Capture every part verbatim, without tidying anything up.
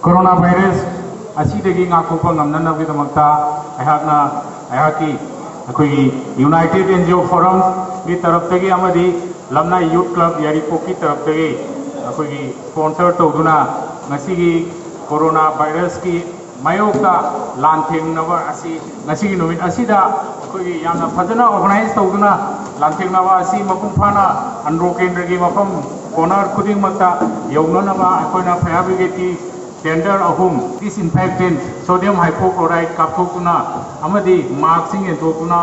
Corona virus ꯑꯁꯤꯗꯒꯤ ꯉꯥꯛꯊꯣꯛꯄ ꯉꯝꯅꯅꯕꯒꯤꯗꯃꯛꯇ ꯑꯩꯍꯥꯛꯅ, ꯑꯩꯍꯥꯛꯀꯤ, ꯑꯩꯈꯣꯏꯒꯤ United N G O Forumꯒꯤ ꯇꯔꯞꯇꯒꯤ ꯑꯃꯗꯤ ꯂꯝꯅꯥꯏ Youth Club ꯌꯥꯏꯔꯤꯄꯣꯛꯀꯤ ꯇꯔꯞꯇꯒꯤ ꯑꯩꯈꯣꯏꯒꯤ sponsor ꯇꯧꯗꯨꯅ ꯉꯁꯤꯒꯤ ꯀꯣꯔꯣꯅꯥ ꯚꯥꯏꯔꯁꯀꯤ ꯃꯥꯌꯣꯛꯇ ꯂꯥꯟꯊꯦꯡꯅꯕ ꯑꯁꯤ, ꯉꯁꯤꯒꯤ ꯅꯨꯃꯤꯠ ꯑꯁꯤꯗ ꯑꯩꯈꯣꯏꯒꯤ ꯌꯥꯝꯅ ꯐꯖꯅ organize ꯇꯧꯗꯨꯅ ꯂꯥꯟꯊꯦꯡꯅꯕ ꯑꯁꯤ ꯃꯄꯨꯡ ꯐꯥꯅ ꯑꯟꯗ꯭ꯔꯣ ꯀꯦꯟꯗ꯭ꯔꯒꯤ ꯃꯐꯝ corner ꯈꯨꯗꯤꯡꯃꯛꯇ ꯌꯧꯅꯅꯕ ꯑꯩꯈꯣꯏꯅ fire brigade ꯀꯤ tender ꯑꯍꯨꯝ, disinfectant, sodium hypochlorite ꯀꯥꯞꯊꯣꯛꯇꯨꯅ ꯑꯃꯗꯤ mask ꯁꯤꯡ ꯌꯦꯟꯊꯣꯛꯇꯨꯅ,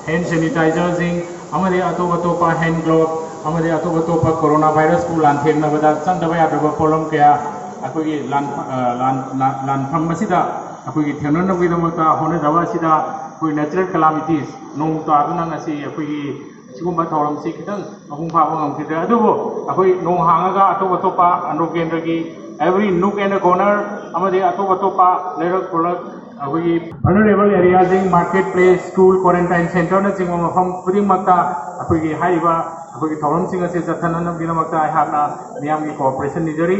hand sanitizer ꯁꯤꯡ ꯑꯃꯗꯤ ꯑꯇꯣꯞ ꯑꯇꯣꯞꯄ hand glove ꯑꯃꯗꯤ ꯑꯇꯣꯞ ꯑꯇꯣꯞꯄ ꯀꯣꯔꯣꯅꯥ ꯚꯥꯏꯔꯁꯄꯨ ꯂꯥꯟꯊꯦꯡꯅꯕꯗ ꯆꯪꯗꯕ ꯌꯥꯗ꯭ꯔꯕ ꯄꯣꯠꯂꯝ ꯀꯌꯥ ꯑꯩꯈꯣꯏꯒꯤ ꯂꯥꯟ-, ꯑ, ꯂꯥꯟ-, ꯂꯥꯟ-, ꯂꯥꯟꯐꯝ ꯑꯁꯤꯗ ꯑꯩꯈꯣꯏꯒꯤ ꯊꯦꯡꯅꯅꯕꯒꯤꯗꯃꯛꯇ ꯍꯣꯠꯅꯖꯕ ꯑꯁꯤꯗ ꯑꯩꯈꯣꯏ natural calamities, ꯅꯣꯡ ꯇꯥꯗꯨꯅ ꯉꯁꯤ ꯑꯩꯈꯣꯏꯒꯤ ꯁꯤꯒꯨꯝꯕ ꯊꯧꯔꯝꯁꯤ ꯈꯤꯇꯪ ꯃꯄꯨꯡ ꯐꯥꯕ ꯉꯝꯈꯤꯗ꯭ꯔꯦ꯫ ꯑꯗꯨꯕꯨ ꯑꯩꯈꯣꯏ ꯅꯣꯡ ꯍꯥꯡꯉꯒ ꯑꯇꯣꯞ ꯑꯇꯣꯞꯄ ꯑꯟꯗ꯭ꯔꯣ ꯀꯦꯟꯗ꯭ꯔꯒꯤ every nook and corner ꯑꯃꯗꯤ ꯑꯇꯣꯞ ꯑꯇꯣꯞꯄ ꯂꯩꯔꯛ ꯈꯨꯂꯛ, ꯑꯩꯈꯣꯏꯒꯤ vulnerable area ꯁꯤꯡ, market place, school, quarantine center ꯅꯆꯤꯡꯕ ꯃꯐꯝ ꯈꯨꯗꯤꯡꯃꯛꯇ ꯑꯩꯈꯣꯏꯒꯤ ꯍꯥꯏꯔꯤꯕ ꯑꯩꯈꯣꯏꯒꯤ ꯊꯧꯔꯝꯁꯤꯡ ꯑꯁꯤ ꯆꯠꯊꯅꯅꯕꯒꯤꯗꯃꯛꯇ ꯑꯩꯍꯥꯛꯅ ꯃꯤꯌꯥꯝꯒꯤ cooperation ꯅꯤꯖꯔꯤ꯫